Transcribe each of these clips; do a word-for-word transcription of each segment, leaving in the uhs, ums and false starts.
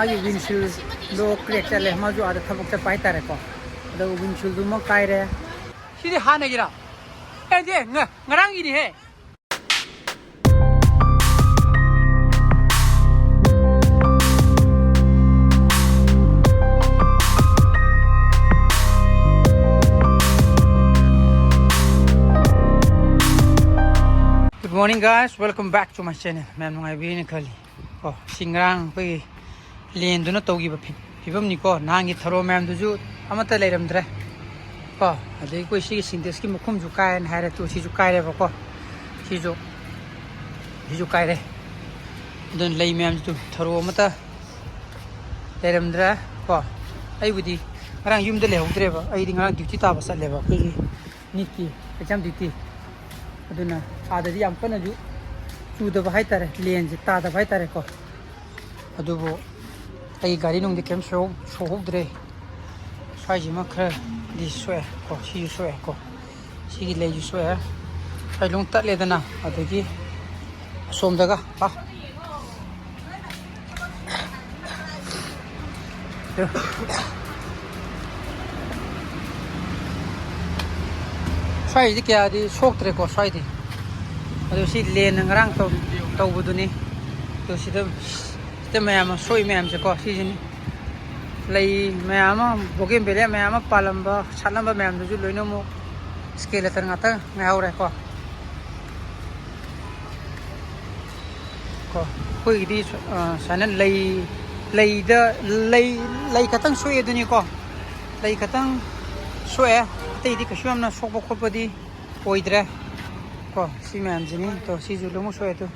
ꯃꯥꯒꯤ ꯋꯤꯟꯁꯤꯜꯗꯣ ꯀ꯭ꯔꯦꯛ ꯆꯠꯂꯦ, ꯃꯥꯁꯨ ꯑꯥꯗ ꯊꯕꯛ ꯆꯠꯄ ꯍꯥꯏꯇꯥꯔꯦꯀꯣ꯫ ꯑꯗꯣ ꯋꯤꯟꯁꯤꯜꯗꯨꯃ ꯀꯥꯏꯔꯦ꯫ ꯁꯤꯗꯤ ꯍꯥꯟꯅꯒꯤꯔꯥ? ꯑꯦ, ꯅꯠꯇꯦ, ꯉ-, ꯉꯔꯥꯡꯒꯤꯅꯤꯍꯦ꯫ Good morning, guys. Welcome back to my channel. ꯃꯌꯥꯝ ꯅꯨꯡꯉꯥꯏꯕꯤꯔꯤꯅ ꯈꯜꯂꯤ꯫ ꯀꯣ, ꯁꯤ ꯉꯔꯥꯡ ꯑꯩꯈꯣꯏꯒꯤ ꯂꯦꯟꯗꯨꯅ ꯇꯧꯈꯤꯕ ꯐꯤ-, ꯐꯤꯕꯝꯅꯤꯀꯣ꯫ ꯅꯍꯥꯟꯒꯤ ꯊꯔꯣ ꯃꯌꯥꯝꯗꯨꯁꯨ ꯑꯃꯠꯇ ꯂꯩꯔꯝꯗ꯭ꯔꯦ꯫ ꯀꯣ, ꯑꯗꯩ ꯑꯩꯈꯣꯏ ꯁꯤꯒꯤ ꯁꯤꯟꯇꯦꯛꯁꯀꯤ ꯃꯈꯨꯝꯁꯨ ꯀꯥꯏꯔꯦꯅ ꯍꯥꯏꯔꯦ꯫ ꯇꯨ, ꯁꯤꯁꯨ ꯀꯥꯏꯔꯦꯕꯀꯣ꯫ ꯁꯤꯁꯨ, ꯁꯤꯁꯨ ꯀꯥꯏꯔꯦ꯫ ꯑꯗꯨꯅ ꯂꯩ ꯃꯌꯥꯝꯁꯤꯁꯨ ꯊꯔꯣ ꯑꯃꯠꯇ ꯂꯩꯔꯝꯗ꯭ꯔꯦ꯫ ꯀꯣ, ꯑꯩꯕꯨꯗꯤ ꯉꯔꯥꯡ ꯌꯨꯝꯗ ꯂꯩꯍꯧꯗ꯭ꯔꯦꯕ꯫ ꯑꯩꯗꯤ ꯉꯔꯥꯡ ꯗ꯭ꯌꯨꯇꯤ ꯇꯥꯕ ꯆꯠꯂꯦꯕ, ꯑꯩꯈꯣꯏꯒꯤ ꯅꯤꯠꯀꯤ ꯑꯦꯛꯖꯥꯝ ꯗ꯭ꯌꯨꯇꯤ꯫ ꯑꯗꯨꯅ ꯑꯥꯗꯗꯤ ꯌꯥꯝ ꯀꯟꯅꯁꯨ ꯆꯨꯗꯕ ꯍꯥꯏꯇꯥꯔꯦ, ꯂꯦꯟꯁꯦ ꯇꯥꯗꯕ ꯍꯥꯏꯇꯥꯔꯦꯀꯣ꯫ ꯑꯗꯨꯕꯨ ꯑꯩ ꯒꯥꯔꯤ ꯅꯨꯡꯗꯤ ꯀꯩꯝ ꯁꯣꯛ-, ꯁꯣꯛꯍꯧꯗ꯭ꯔꯦ꯫ ꯁ꯭ꯋꯥꯏꯁꯤꯃ ꯈꯔꯗꯤ ꯁꯣꯛꯑꯦ ꯀꯣ, ꯁꯤꯁꯨ ꯁꯣꯛꯑꯦ ꯀꯣ, ꯁꯤꯒꯤ ꯂꯩꯁꯨ ꯁꯣꯛꯑꯦ꯫ ꯁ꯭ꯋꯥꯏ ꯂꯣꯡ ꯇꯠꯂꯦꯗꯅ, ꯑꯗꯒꯤ ꯑꯁꯣꯝꯗꯒ, ꯑꯥ, ꯁ꯭ꯋꯥꯏꯁꯤꯗꯤ ꯀꯌꯥꯗꯤ ꯁꯣꯛꯇ꯭ꯔꯦꯀꯣ ꯁ꯭ꯋꯥꯏꯗꯤ꯫ ꯑꯗꯨ ꯁꯤ ꯂꯦꯟꯅ ꯉꯔꯥꯡ ꯇꯧ-, ꯇꯧꯕꯗꯨꯅꯤ꯫ ꯑꯗꯨ ꯁꯤꯗ, ꯁꯤꯗ ꯃꯌꯥꯝ ꯑꯃ ꯁꯣꯛꯏ ꯃꯌꯥꯝꯁꯦꯀꯣ, ꯁꯤꯁꯤꯅꯤ꯫ ꯂꯩ ꯃꯌꯥꯝ ꯑꯃ, ꯕꯣꯒꯦꯟꯚꯤꯂꯤꯌꯥ ꯃꯌꯥꯝ ꯑꯃ ꯄꯥꯜꯂꯝꯕ, ꯁꯥꯠꯂꯝꯕ ꯃꯌꯥꯝꯗꯨꯁꯨ ꯂꯣꯏꯅꯃꯛ skeleton ꯉꯥꯛꯇ ꯉꯥꯏꯍꯧꯔꯦꯀꯣ꯫ ꯀꯣ, ꯑꯩꯈꯣꯏꯒꯤꯗꯤ ꯁꯨ-, ꯑ, ꯁꯨꯃꯥꯏꯅ ꯂꯩ, ꯂꯩꯗ, ꯂꯩ, ꯂꯩ ꯈꯛꯇꯪ ꯁꯣꯛꯑꯦ ꯑꯗꯨꯅꯤꯀꯣ꯫ ꯂꯩ ꯈꯛꯇꯪ ꯁꯣꯛꯑꯦ, ꯑꯇꯩꯗꯤ ꯀꯩꯁꯨ ꯌꯥꯝꯅ ꯁꯣꯛꯄ ꯈꯣꯠꯄꯗꯤ ꯑꯣꯏꯗ꯭ꯔꯦ꯫ ꯀꯣ, ꯁꯤ ꯃꯌꯥꯝꯁꯤꯅꯤ꯫ ꯇꯣ, ꯁꯤꯁꯨ ꯂꯣꯏꯅꯃꯛ ꯁꯣꯛꯑꯦ ꯇꯨ꯫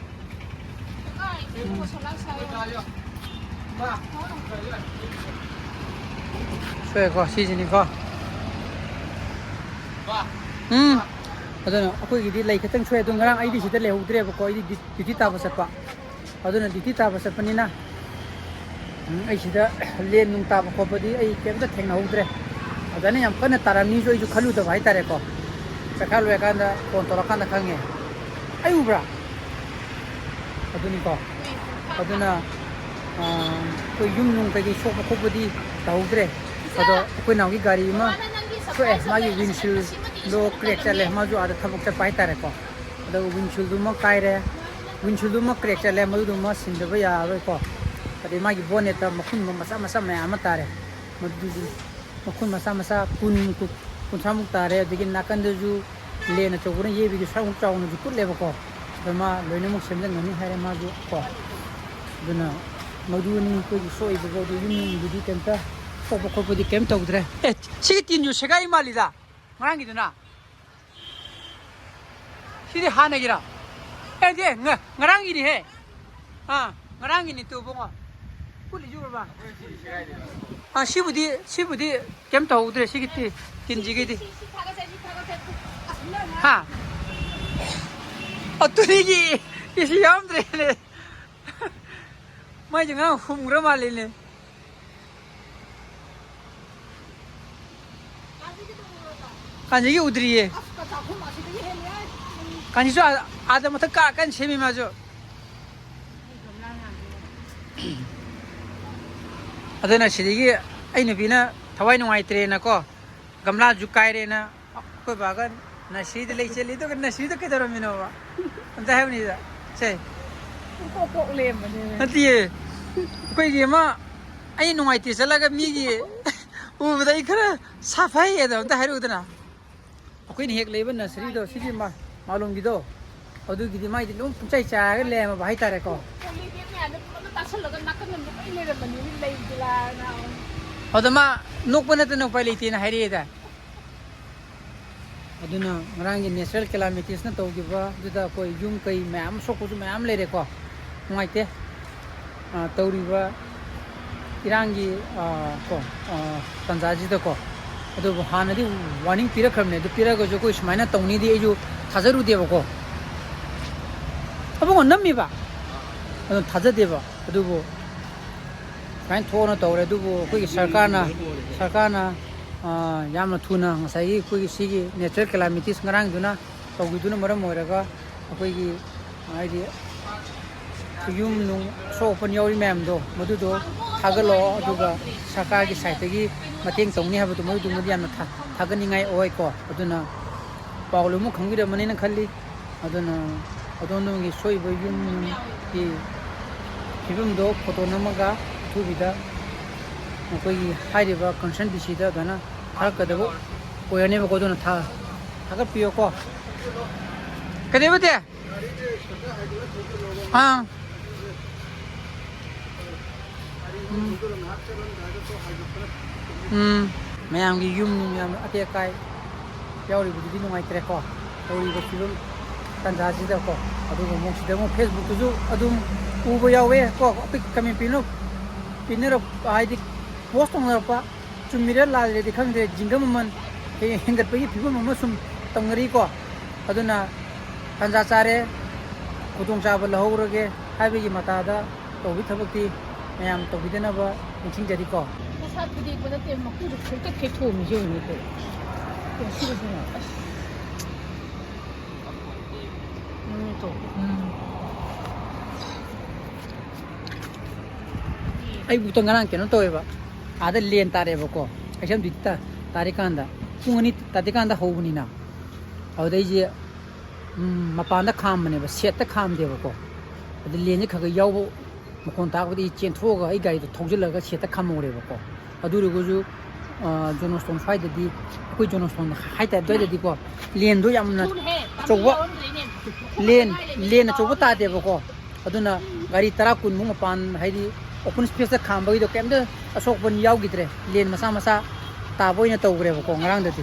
ꯁꯣꯛꯑꯦꯀꯣ, ꯁꯤꯁꯤꯅꯤꯀꯣ꯫ ꯎꯝ꯫ ꯑꯗꯨꯅ ꯑꯩꯈꯣꯏꯒꯤꯗꯤ ꯂꯩ ꯈꯛꯇꯪ ꯁꯣꯛꯑꯦ꯫ ꯑꯗꯨ ꯉꯔꯥꯡ ꯑꯩꯗꯤ ꯁꯤꯗ ꯂꯩꯍꯧꯗ꯭ꯔꯦꯕꯀꯣ, ꯑꯩꯗꯤ ꯗ꯭ꯌꯨ-, ꯗ꯭ꯌꯨꯇꯤ ꯇꯥꯕ ꯆꯠꯄ꯫ ꯑꯗꯨꯅ ꯗ꯭ꯌꯨꯇꯤ ꯇꯥꯕ ꯆꯠꯄꯅꯤꯅ, ꯎꯝ, ꯑꯩ ꯁꯤꯗ ꯂꯦꯟ ꯅꯨꯡ ꯇꯥꯕ ꯈꯣꯠꯄꯗꯤ ꯑꯩ ꯀꯩꯝꯇ ꯊꯦꯡꯅꯍꯧꯗ꯭ꯔꯦ꯫ ꯑꯗꯨꯃꯥꯏꯅ ꯌꯥꯝ ꯀꯟꯅ ꯇꯥꯔꯝꯅꯤꯁꯨ ꯑꯩꯁꯨ ꯈꯜꯂꯨꯗꯕ ꯍꯥꯏꯇꯥꯔꯦꯀꯣ꯫ ꯄꯩꯈꯥ ꯂꯣꯏꯔꯀꯥꯟꯗ ꯐꯣꯟ ꯇꯧꯔꯀꯥꯟꯗ ꯈꯪꯉꯦ꯫ ꯑꯩ ꯎꯕ꯭ꯔꯥ? ꯑꯗꯨꯅꯤꯀꯣ꯫ ꯑꯗꯨꯅ, ꯑꯥ, ꯑꯩꯈꯣꯏ ꯌꯨꯝ ꯅꯨꯡ ꯀꯩꯀꯩ ꯁꯣꯛꯄ ꯈꯣꯠꯄꯗꯤ ꯇꯧꯍꯧꯗ꯭ꯔꯦ꯫ ꯑꯗꯣ ꯑꯩꯈꯣꯏ ꯅꯥꯎꯒꯤ ꯒꯥꯔꯤ ꯑꯃ ꯁꯣꯛꯑꯦ, ꯃꯥꯒꯤ ꯋꯤꯟꯁꯤꯜꯗꯣ ꯀ꯭ꯔꯦꯛ ꯆꯠꯂꯦ, ꯃꯥꯁꯨ ꯑꯥꯗ ꯊꯕꯛ ꯆꯠꯄ ꯍꯥꯏꯇꯥꯔꯦꯀꯣ꯫ ꯑꯗꯣ ꯋꯤꯟꯁꯤꯜꯗꯨꯃ ꯀꯥꯏꯔꯦ, ꯋꯤꯟꯁꯤꯜꯗꯨꯃ ꯀ꯭ꯔꯦꯛ ꯆꯠꯂꯦ, ꯃꯗꯨꯗꯨꯃ ꯁꯤꯟꯗꯕ ꯌꯥꯔꯔꯣꯏꯀꯣ꯫ ꯑꯗꯩ ꯃꯥꯒꯤ ꯕꯣꯅꯦꯠꯇ ꯃꯈꯨꯟ ꯃꯆꯥ ꯃꯆꯥ ꯃꯌꯥꯝ ꯑꯃ ꯇꯥꯔꯦ, ꯃꯗꯨꯗꯨꯁꯨ ꯃꯈꯨꯟ ꯃꯆꯥ ꯃꯆꯥ ꯀꯨꯟ, ꯀꯨꯟꯊ꯭ꯔꯥꯃꯨꯛ ꯇꯥꯔꯦ꯫ ꯑꯗꯒꯤ ꯅꯥꯀꯟꯗꯁꯨ ꯂꯦꯟ ꯑꯆꯧꯕꯅ ꯌꯩꯕꯒꯤ ꯁ꯭ꯋꯥꯏꯃꯨꯛ ꯆꯥꯎꯅꯁꯨ ꯀꯨꯠꯂꯦꯕꯀꯣ꯫ ꯑꯗꯣ ꯃꯥ ꯂꯣꯏꯅꯃꯛ ꯁꯦꯝꯖꯤꯟꯒꯅꯤ ꯍꯥꯏꯔꯦ ꯃꯥꯁꯨ ꯀꯣ꯫ ꯑꯗꯨꯅ ꯃꯗꯨ ꯑꯅꯤ ꯑꯩꯈꯣꯏꯒꯤ ꯁꯣꯛꯏꯕꯀꯣ꯫ ꯑꯗꯨ ꯌꯨꯝ ꯌꯨꯝꯒꯤꯗꯤ ꯀꯩꯝꯇ ꯁꯣꯛꯄ ꯈꯣꯠꯄꯗꯤ ꯀꯩꯝ ꯇꯧꯗ꯭ꯔꯦ꯫ ꯑꯦ, ꯁꯤꯒꯤ ꯇꯤꯟꯁꯨ ꯁꯦꯒꯥꯏ ꯃꯥꯜꯂꯤꯗ ꯉꯔꯥꯡꯒꯤꯗꯨꯅ꯫ ꯁꯤꯗꯤ ꯍꯥꯟꯅꯒꯤꯔ? ꯑꯦ, ꯅꯠꯇꯦ, ꯉ-, ꯉꯔꯥꯡꯒꯤꯅꯤꯍꯦ꯫ ꯑꯥ, ꯉꯔꯥꯡꯒꯤꯅꯤ ꯇꯨ, ꯏꯕꯨꯡꯉꯣ꯫ ꯀꯨꯠꯂꯤꯁꯤ ꯎꯔꯕ? ꯑꯥ, ꯁꯤꯕꯨꯗꯤ, ꯁꯤꯕꯨꯗꯤ ꯀꯩꯝ ꯇꯧꯍꯧꯗ꯭ꯔꯦ, ꯁꯤꯒꯤ ꯇꯤ-, ꯇꯤꯟꯁꯤꯒꯤꯗꯤ꯫ ꯍꯥ? ꯑꯣ, ꯇꯨꯔꯤꯒꯤ ꯏꯁꯤ ꯌꯥꯎꯔꯝꯗ꯭ꯔꯦꯅꯦ꯫ ꯃꯥꯏꯁꯦ ꯉꯔꯥꯡ ꯍꯨꯝꯈ꯭ꯔ ꯃꯥꯜꯂꯦꯅꯦ꯫ ꯀꯥꯟꯖꯤꯒꯤ ꯎꯗ꯭ꯔꯤꯌꯦ꯫ ꯀꯥꯟꯖꯤꯁꯨ ꯑꯥ-, ꯑꯥꯗ ꯃꯊꯛ ꯀꯥ ꯀꯟꯅ ꯁꯦꯝꯃꯤ ꯃꯥꯁꯨ꯫ ꯑꯗꯨꯅ ꯁꯤꯗꯒꯤ ꯑꯩ ꯅꯨꯄꯤꯅ ꯊꯋꯥꯏ ꯅꯨꯡꯉꯥꯏꯇ꯭ꯔꯦꯅꯀꯣ, ꯒꯝꯂꯥꯁꯨ ꯀꯥꯏꯔꯦꯅ ꯑꯩꯈꯣꯏ ꯕꯥꯒ ꯅꯁꯤꯗ ꯂꯩ ꯆꯦꯜꯂꯤ꯫ ꯑꯗꯨꯒ ꯅꯁꯤꯗ ꯀꯩꯗꯧꯔꯝꯃꯤꯅꯣꯕ? ꯑꯝꯇ ꯍꯥꯏꯌꯨꯅꯦ ꯁꯤꯗ꯫ ꯁꯦ꯫ ꯄꯨꯡꯀꯣꯛ ꯀꯣꯛ ꯂꯩꯔꯝꯕꯅꯦ꯫ ꯅꯠꯇꯤꯌꯦ꯫ ꯑꯩꯈꯣꯏꯒꯤ ꯑꯃ, ꯑꯩ ꯅꯨꯡꯉꯥꯏꯇꯦ ꯆꯠꯂꯒ ꯃꯤꯒꯤ ꯎꯕꯗ ꯑꯩ ꯈꯔ ꯁꯥꯐꯩ ꯑꯗꯣ ꯑꯝꯇ ꯍꯥꯏꯔꯛꯎꯗꯅ꯫ ꯑꯩꯈꯣꯏꯅ ꯍꯦꯛ ꯂꯩꯕ ꯅꯁꯔꯤꯗꯣ, ꯁꯤꯒꯤ ꯃꯥ-, ꯃꯥꯂꯣꯝꯒꯤꯗꯣ, ꯑꯗꯨꯒꯤꯗꯤ ꯃꯥꯏꯗꯤ ꯑꯗꯨꯝ ꯄꯨꯡꯆꯥꯏ ꯆꯥꯏꯔꯒ ꯂꯩꯔꯝꯃꯕ ꯍꯥꯏꯇꯥꯔꯦꯀꯣ꯫ ꯄꯣꯂꯤ ꯕꯦꯒ ꯃꯌꯥꯝꯗꯣ ꯄꯨꯂꯞ ꯇꯥꯁꯜꯂꯒ ꯅꯥꯀꯟ ꯑꯃꯗ ꯂꯣꯏ ꯂꯩꯔꯝꯕꯅꯤ, ꯂꯩꯗꯤ ꯂꯥꯅ꯫ ꯑꯗꯣ ꯃꯥ ꯅꯣꯛꯄ ꯅꯠꯇꯅ ꯎꯄꯥꯏ ꯂꯩꯇꯦꯅ ꯍꯥꯏꯔꯛꯑꯦꯗ꯫ ꯑꯗꯨꯅ ꯉꯔꯥꯡꯒꯤ natural calamitiesꯅ ꯇꯧꯈꯤꯕ ꯑꯗꯨꯗ ꯑꯩꯈꯣꯏ ꯌꯨꯝ ꯀꯩ ꯃꯌꯥꯝ ꯑꯃ ꯁꯣꯛꯄꯁꯨ ꯃꯌꯥꯝ ꯂꯩꯔꯦꯀꯣ꯫ ꯅꯨꯡꯉꯥꯏꯇꯦ꯫ ꯑ, ꯇꯧꯔꯤꯕ ꯏꯔꯥꯡꯒꯤ, ꯑ, ꯀꯣ, ꯑ, ꯇꯥꯟꯖꯥꯁꯤꯗꯀꯣ꯫ ꯑꯗꯨꯕꯨ ꯍꯥꯟꯅꯗꯤ warning ꯄꯤꯔꯛꯈ꯭ꯔꯕꯅꯦ, ꯑꯗꯨ ꯄꯤꯔꯛꯑꯒꯁꯨ ꯑꯩꯈꯣꯏ ꯁꯨꯃꯥꯏꯅ ꯇꯧꯅꯤꯗꯤ ꯑꯩꯁꯨ ꯊꯥꯖꯔꯨꯗꯦꯕꯀꯣ꯫ ꯑꯕꯨꯡꯉꯣ ꯅꯝꯃꯤꯕ? ꯑꯗꯨꯝ ꯊꯥꯖꯗꯦꯕ꯫ ꯑꯗꯨꯕꯨ ꯁꯨꯃꯥꯏꯅ ꯊꯣꯛꯑꯅ ꯇꯧꯔꯦ꯫ ꯑꯗꯨꯕꯨ ꯑꯩꯈꯣꯏꯒꯤ ꯁꯔꯀꯥꯔꯅ, ꯁꯔꯀꯥꯔꯅ, ꯑ, ꯌꯥꯝꯅ ꯊꯨꯅ ꯉꯁꯥꯏꯒꯤ ꯑꯩꯈꯣꯏꯒꯤ ꯁꯤꯒꯤ natural calamities ꯉꯔꯥꯡꯗꯨꯅ ꯇꯧꯈꯤꯗꯨꯅ ꯃꯔꯝ ꯑꯣꯏꯔꯒ ꯑꯩꯈꯣꯏꯒꯤ ꯍꯥꯏꯗꯤ ꯌꯨꯝ ꯅꯨꯡ ꯑꯁꯣꯛ ꯑꯄꯟ ꯌꯥꯎꯔꯤ ꯃꯌꯥꯝꯗꯣ, ꯃꯗꯨꯗꯣ ꯊꯥꯒꯠꯂꯛꯑꯣ꯫ ꯑꯗꯨꯒ ꯁꯔꯀꯥꯔꯒꯤ ꯁꯥꯏꯠꯇꯒꯤ ꯃꯇꯦꯡ ꯇꯧꯅꯤ ꯍꯥꯏꯕꯗꯨꯃꯗꯤ ꯌꯥꯝꯅ ꯊꯥ-, ꯊꯥꯒꯠꯅꯤꯡꯉꯥꯏ ꯑꯣꯏꯀꯣ꯫ ꯑꯗꯨꯅ ꯄꯥꯎ ꯂꯣꯏꯅꯃꯛ ꯈꯪꯕꯤꯔꯝꯃꯅꯤꯅ ꯈꯜꯂꯤ꯫ ꯑꯗꯨꯅ ꯑꯗꯣꯝꯗꯣꯝꯒꯤ ꯁꯣꯛꯏꯕ ꯌꯨꯝꯒꯤ ꯐꯤꯕꯝꯗꯣ ꯐꯣꯇꯣ ꯅꯝꯃꯒ ꯑꯊꯨꯕꯤꯗ ꯃꯈꯣꯏꯒꯤ ꯍꯥꯏꯔꯤꯕ ꯀꯟꯁꯔꯟ ꯗꯤ ꯁꯤꯗ ꯑꯗꯨꯃꯥꯏꯅ ꯊꯥꯔꯛꯀꯗꯕ ꯑꯣꯏꯔꯅꯦꯕꯀꯣ꯫ ꯑꯗꯨꯅ ꯊꯥ-, ꯊꯥꯒꯠꯄꯤꯌꯨꯀꯣ꯫ ꯀꯩꯗꯧꯕꯗꯤ? ꯑꯥ꯫ ꯎꯝ꯫ ꯎꯝ꯫ ꯃꯌꯥꯝꯒꯤ ꯌꯨꯝ ꯅꯨꯡ ꯌꯥꯝ ꯑꯇꯦꯛ ꯑꯀꯥꯏ ꯌꯥꯎꯔꯤꯕꯗꯨꯗꯤ ꯅꯨꯡꯉꯥꯏꯇ꯭ꯔꯦꯀꯣ, ꯇꯧꯔꯤꯕ ꯐꯤꯕꯝ ꯇꯥꯟꯖꯥꯁꯤꯗꯀꯣ꯫ ꯑꯗꯨꯒ ꯑꯃꯨꯛ ꯁꯤꯗ ꯑꯃꯨꯛ ꯐꯦꯁꯕꯨꯛꯇꯁꯨ ꯑꯗꯨꯝ ꯎꯕ ꯌꯥꯎꯋꯦ ꯀꯣ, ꯑꯄꯤꯛ ꯀꯃꯦꯟ ꯄꯤꯅ-, ꯄꯤꯅꯔꯛ-, ꯍꯥꯏꯗꯤ ꯄꯣꯁ ꯇꯧꯅꯔꯛꯄ꯫ ꯆꯨꯝꯃꯤꯔ ꯂꯥꯜꯂꯤꯔꯗꯤ ꯈꯪꯗ꯭ꯔꯦ, ꯖꯤꯡꯒ ꯃꯃꯜ ꯍꯦ-, ꯍꯦꯟꯒꯠꯄꯒꯤ ꯐꯤꯕꯝ ꯑꯃ ꯁꯨꯝ ꯇꯧꯅꯔꯤꯀꯣ꯫ ꯑꯗꯨꯅ ꯇꯥꯟꯖꯥ ꯆꯥꯔꯦ, ꯈꯨꯗꯣꯡꯆꯥꯕ ꯂꯧꯍꯧꯔꯒꯦ ꯍꯥꯏꯕꯒꯤ ꯃꯇꯥꯗ ꯇꯧꯕꯤ ꯊꯕꯛꯇꯤ ꯃꯌꯥꯝ ꯇꯧꯕꯤꯗꯅꯕ ꯅꯤꯡꯁꯤꯡꯖꯔꯤꯀꯣ꯫ ꯃꯁꯥ ꯊꯨꯗꯦꯛꯄ ꯅꯠꯇꯦ, ꯃꯀꯨꯗꯨ ꯈꯨꯗꯛꯇ ꯊꯦꯛꯊꯣꯛꯑꯝꯃꯤꯁꯦ ꯌꯦꯡꯉꯨꯅꯦ꯫ ꯌꯥꯝ ꯁꯤꯕꯁꯤꯅ, ꯑꯁ꯫ ꯎꯝ, ꯇꯣ꯫ ꯎꯝ꯫ ꯑꯩꯕꯨꯛꯇ ꯉꯔꯥꯡ ꯀꯩꯅꯣ ꯇꯧꯋꯦꯕ, ꯑꯥꯗ ꯂꯦꯟ ꯇꯥꯔꯦꯕꯀꯣ꯫ ꯑꯩꯁꯦ ꯌꯥꯝ ꯗ꯭ꯌꯨꯇꯤ ꯇꯥ-, ꯇꯥꯔꯤꯀꯥꯟꯗ, ꯄꯨꯡ ꯑꯅꯤ ꯇꯥꯗ꯭ꯔꯤꯀꯥꯟꯗ ꯍꯧꯕꯅꯤꯅ꯫ ꯑꯗꯨꯗ ꯑꯩꯁꯦ, ꯎꯝ, ꯃꯄꯥꯟꯗ ꯈꯥꯝꯕꯅꯦꯕ, ꯁꯦꯠꯇ ꯈꯥꯝꯗꯦꯕꯀꯣ꯫ ꯑꯗꯨ ꯂꯦꯟꯁꯦ ꯈꯔ ꯈꯔ ꯌꯥꯎꯕ ꯃꯈꯣꯟ ꯇꯥꯔꯛꯄꯗꯒꯤ ꯆꯦꯟꯊꯣꯛꯑꯒ ꯑꯩ ꯒꯥꯔꯤꯗꯣ ꯊꯧꯖꯤꯜꯂꯒ ꯁꯦꯠꯇ ꯈꯥꯝꯍꯧꯔꯦꯕꯀꯣ꯫ ꯑꯗꯨ ꯑꯣꯏꯔꯒꯁꯨ, ꯑ, ꯖꯣꯟ ꯁ꯭ꯇꯣꯟ ꯁ꯭ꯋꯥꯏꯗꯗꯤ, ꯑꯩꯈꯣꯏ ꯖꯣꯟ ꯁ꯭ꯇꯣꯟ ꯍꯥꯏꯇꯥꯔꯦ, ꯑꯗꯨꯋꯥꯏꯗꯗꯤꯀꯣ, ꯂꯦꯟꯗꯣ ꯌꯥꯝꯅ ꯑꯆꯧꯕ, ꯂꯦꯟ, ꯂꯦꯟ ꯑꯆꯧꯕ ꯇꯥꯗꯦꯕꯀꯣ꯫ ꯑꯗꯨꯅ ꯒꯥꯔꯤ ꯇꯔꯥ ꯀꯨꯟꯃꯨꯛ ꯃꯄꯥꯟ, ꯍꯥꯏꯗꯤ open space ꯇ ꯈꯥꯝꯕꯒꯤꯗꯣ ꯀꯩꯝꯇ ꯑꯁꯣꯛ ꯑꯄꯟ ꯌꯥꯎꯈꯤꯗ꯭ꯔꯦ꯫ ꯂꯦꯟ ꯃꯆꯥ ꯃꯆꯥ ꯇꯥꯕ ꯑꯣꯏꯅ ꯇꯧꯈ꯭ꯔꯦꯕꯀꯣ ꯉꯔꯥꯡꯗꯗꯤ꯫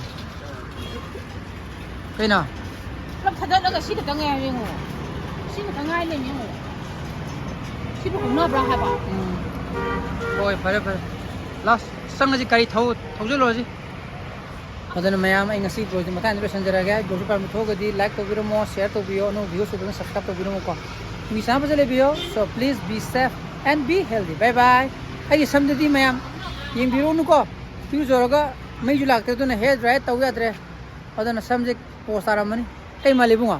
ꯀꯩꯅꯣ? ꯄꯨꯂꯞ ꯊꯥꯗꯠꯂꯒ ꯁꯤ ꯈꯛꯇꯪ ꯉꯥꯏꯔꯦ ꯌꯦꯡꯉꯣ꯫ ꯁꯤ ꯈꯛꯇꯪ ꯉꯥꯏ ꯂꯩꯔꯝꯃꯦ ꯌꯦꯡꯉꯣ꯫ ꯁꯤꯕꯨ ꯍꯧꯅꯕ꯭ꯔꯥ ꯍꯥꯏꯕ? ꯎꯝ꯫ ꯍꯣꯏ, ꯐꯔꯦ, ꯐꯔꯦ꯫ ꯂꯥꯁ, ꯆꯪꯉꯁꯤ, ꯒꯥꯔꯤ ꯊꯧ-, ꯊꯧꯖꯤꯜꯂꯨꯔꯁꯤ꯫ ꯑꯗꯨꯅ ꯃꯌꯥꯝ, ꯑꯩ ꯉꯁꯤ vlog ꯁꯤ ꯃꯇꯥꯡꯗ ꯂꯣꯏꯁꯤꯟꯖꯔꯒꯦ꯫ Vlog ꯁꯤ ꯄꯥꯝꯕ ꯊꯣꯛꯑꯒꯗꯤ like ꯇꯧꯕꯤꯔꯝꯃꯣ, share ꯇꯧꯕꯤꯌꯣ, ꯑꯅꯧꯕ views ꯑꯣꯏꯕꯅ subscribe ꯇꯧꯕꯤꯔꯝꯃꯣꯀꯣ꯫ ꯃꯤ ꯆꯥꯅ ꯐꯖꯅ ꯂꯩꯕꯤꯌꯣ꯫ So please be safe and be healthy. Bye bye. ꯑꯩꯒꯤ ꯁꯝꯗꯗꯤ ꯃꯌꯥꯝ ꯌꯦꯡꯕꯤꯔꯨꯅꯨꯀꯣ꯫ ꯏꯔꯨꯖꯔꯒ ꯃꯩꯁꯨ ꯂꯥꯛꯇꯦ, ꯑꯗꯨꯅ hair dry ꯇꯧ ꯌꯥꯗ꯭ꯔꯦ꯫ ꯑꯗꯨꯅ ꯁꯝꯁꯦ ꯄꯣꯁ ꯇꯥꯔꯝꯃꯅꯤ꯫ ꯀꯩ ꯃꯥꯜꯂꯤ ꯏꯕꯨꯡꯉꯣ?